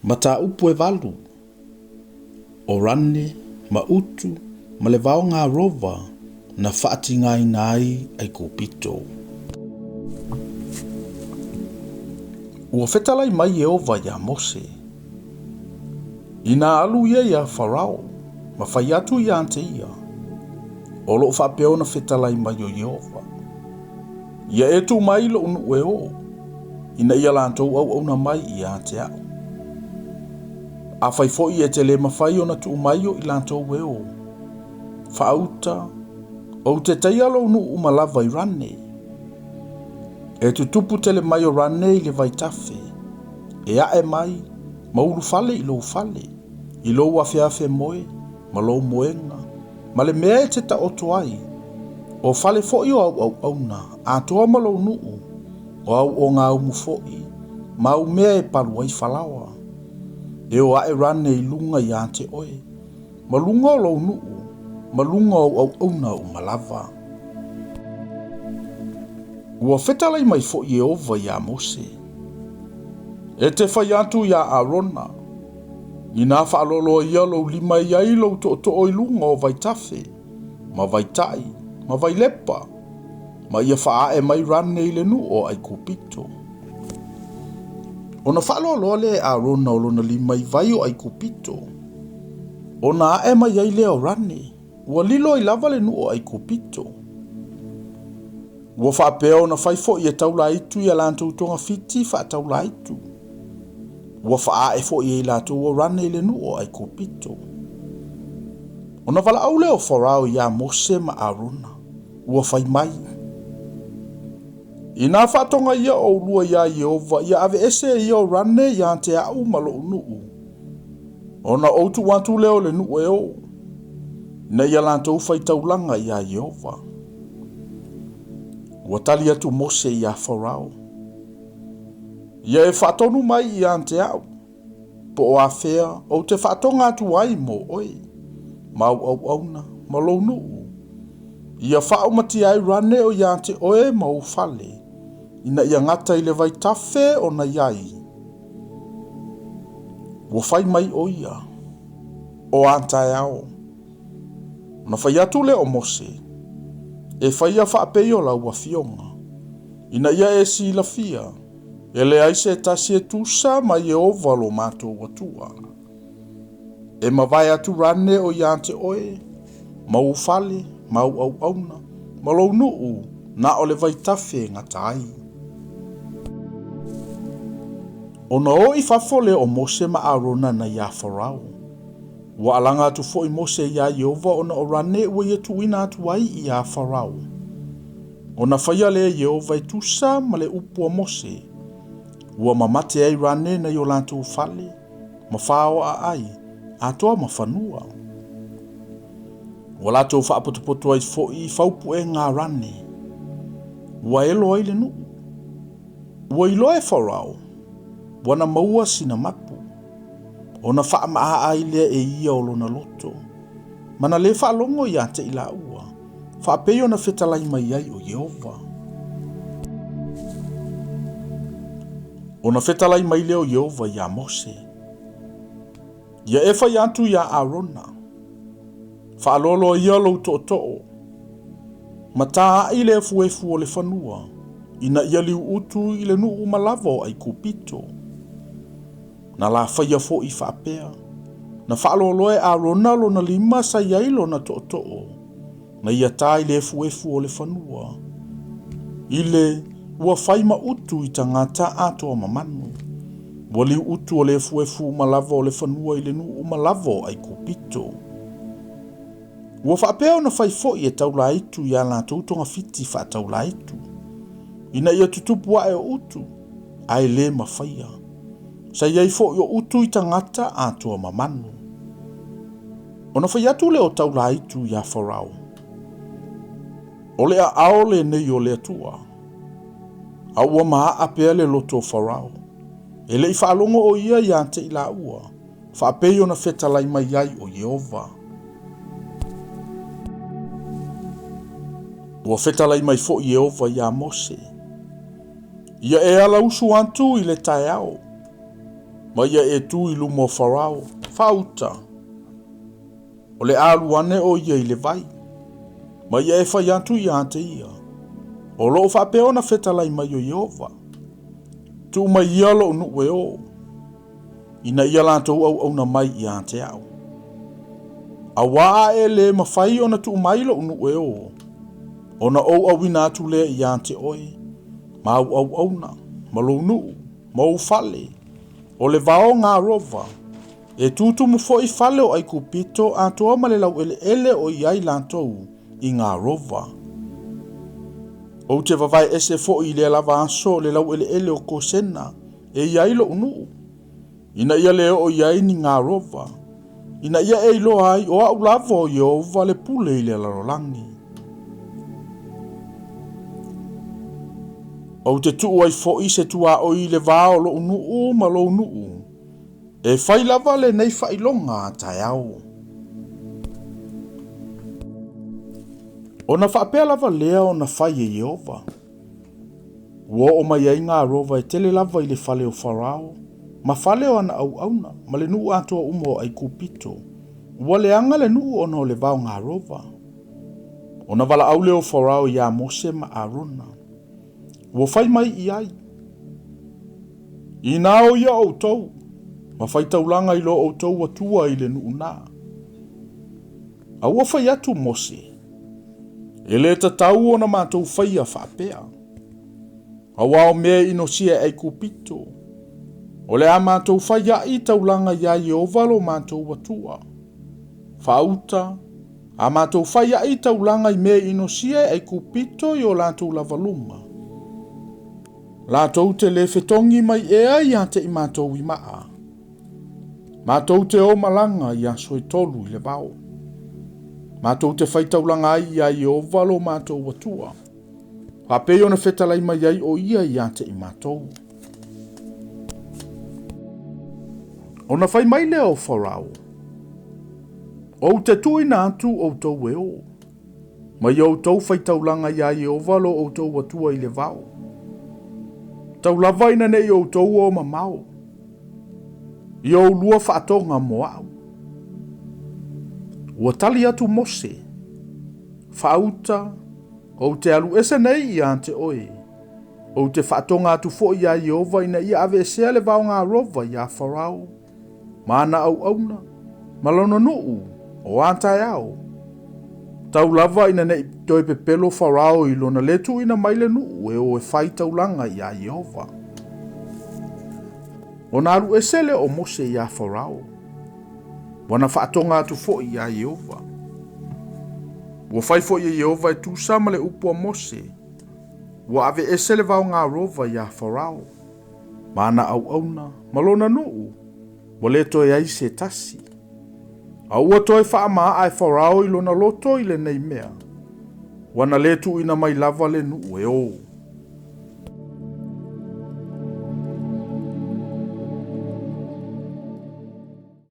Mataupu e valu, o Rane ma Utu ma le vaoga rova na faatigaina ai Aikupito. Ua fetalai mai Ieova iā Mose, Inā alu ia iā Farao ma fai atu iā te ia, o loo faapea ona fetalai mai o Ieova, Ia e tuu mai loʻu nuu e o, ina ia latou auauna mai iā te aʻu. Afai foi e te le mafai ona tuu mai o i latou e o, faauta, ou te taia lou nuu uma lava i rane. E tutupu tele mai o rane i le vaitafe, e ae mai ma ulufale i lou fale, i lou afeafe moe ma lou moega, ma le mea e te taoto ai, o fale foi o au auauna, atoa ma lou nuu, o au ogaumu foi, ma au mea e palu ai falaoa. E o ae rane i luga iā te oe, ma luga o lou nuu, ma luga o au auauna uma lava. Ua fetalai mai foi Ieova iā Mose, E te fai atu iā Arona, Inā faaloaloa ia lou lima i ai lou tootoo i luga o vaitafe, ma vaitai, ma vailepa, ma ia faaae mai rane i le nuu o Aikupito. Ona faaloaloa lea e Arona o lona lima i vai o Aikupito, ona ae mai ai lea o rane, ua lilo ai lava le nuu o Aikupito. Ua faapea ona fai foi e Taulaitu i a latou togafiti faataulaitu. Ua faaae foi e i latou o rane i le nuu o Aikupito. Ona valaau lea o Farao iā Mose ma Arona, ua fai mai, Inā faatoga ia ʻoulua iā Ieova ia aveese e ia o rane iā te aʻu ma loʻu nuu, ona ou tuu atu lea o le nuu e o, ina ia latou faitaulaga iā Ieova. Ua tali atu Mose iā Farao, Ia e faatonu mai iā te aʻu, po o afea ou te faatoga atu ai mo oe, ma au auauna, ma lou nuu, ia faaumatia ai rane o iā te oe ma ou fale, ina ia gata i le vaitafe ona i ai. Ua fai mai ʻo ia, O a taeao. Ona fai atu lea o Mose, E faia faapei o lau afioga, ina ia e silafia, e leai se tasi e tusa ma Ieova lo matou Atua. E mavae atu rane o iā te oe, ma ou fale, ma au auauna, ma lou nuu, na o le vaitafe e gata ai. Ona o i fafo lea o Mose ma Arona na iā Farao. Ua alaga atu foi Mose iā Ieova ona o rane ua ia tuuina atu ai iā Farao. Ona faia lea Ieova e tusa ma le upu a Mose, ua mamate ai rane nai o latou fale, ma faoaa ai, atoa ma fanua. Ua latou faapotopoto ai foi i faupuega a rane, ua elo ai le nuu. Ua iloa e Farao, ua na maua sina mapu, ona faamaa ai lea e ia o lona loto, ma na lē faalogo iā te i laua, faapei ona fetalai mai ai o Ieova. Ona fetalai mai lea o Ieova iā Mose, Ia e fai atu iā Arona, Faaloaloa ia lou tootoo, ma tāaʻi le efuefu o le fanua, ina ia liuutu i le nuu uma lava o ʻAikupito. Na la faia foi faapea, na faaloaloa e Arona lona lima sa i ai lona tootoo, na ia tā i le efuefu o le fanua, i le ua fai ma utu i tagata atoa ma manu. Ua liuutu o le efuefu uma lava o le fanua i le nuu uma lava o ʻAikupito. Ua faapea ona fai foi e Taulaitu i a latou togafiti faataulaitu, ina ia tutupu ae o utu, ae lē mafaia. Sa i ai foi o utu i tagata atoa ma manu. Ona fai atu lea o Taulaitu iā Farao, O le aao lenei o le Atua. A ua maaa pea le loto o Farao, e le i faalogo o ia iā te i laua, faapei ona fetalai mai ai o Ieova. Ua fetalai mai foi Ieova iā Mose, Ia e alausu atu i le taeao. Ma ia e tu i luma o Farao, faauta, o le a alu ane o ia i le vai. Ma ia e fai atu ia te ia, o loo faapea ona fetalai mai o Ieova, tuu mai ia lou nuu e o, ina ia latou auauna mai ia te au. Auā a e lē mafai ona tuu mai loʻu nuu e o, ona ou auina atu lea ia te oe, ma au auauna, ma lou nuu, ma ou fale, o le vao garova, e tutumu foi fale o Aikupito atoa ma le laueleele o i ai latou i garova. Ou te vavae ese foi i lea lava aso le laueleele o Kosena e i ai loʻu nuu, ina ia le oo i ai ni garova, ina ia e iloa ai o au lava o Ieova le pule i le lalolagi. Ou te tuu ai foi se tuaoi i le va o loʻu nuu ma lou nuu, e fai lava lenei faailoga a taeao. Ona faapea lava lea ona fai e Ieova. Ua oo mai ai garova e tele lava i le fale o Farao, ma fale o ana auauna, ma le nuu atoa uma o Aikupito. Ua leaga le nuu ona o le vao garova. Ona valaau lea o Farao iā Mose ma Arona. Ua fai mai i ai, Inā o ia outou, ma fai taulaga i lo outou Atua i le nuu na. A ua fai atu Mose, E lē tatau ona matou faia faapea. Auā o mea e inosia e Aikupito, o le a matou fai aʻi taulaga iā Ieova lo matou Atua. Faauta, a matou fai aʻi taulaga i mea e inosia e Aikupito i o latou lava luma. Latou te lē fetogi mai ea ia te i matou i maa. Matou te o malaga i aso e tolu i le vao. Matou te fai taulaga ai iā Ieova lo matou Atua, faapei ona fetalai mai ai o ia ia te i matou. Ona fai mai lea o Farao, Ou te tuuina atu outou e o, ma ia outou fai taulaga iā Ieova lo outou Atua i le vao. Tau lava ina ne i outou o mamao, ia oulua faatoga mo au. Ua tali atu Mose, Faauta, ou te alu ese nei ia te oe, ou te faatoga atu foi iā Ieova ina ia aveesea le vaogarova iā Farao, ma ana auauna, ma lona nuu, o a taeao. Tau lava ina ne i toe pepelo Farao i lona lē tuuina mai le nuu e o e fai taulaga iā Ieova. Ona alu ese lea o Mose iā Farao, ua na faatoga atu foi iā Ieova. Ua fai foi e Ieova e tusa ma le upu a Mose, ua aveese le vaogarova iā Farao, ma ana auauna, ma lona nuu, ua lē toe ai se tasi. A ua toe faamaa e Farao i lona loto i lenei mea, ua na lē tuuina mai lava le nuu e o.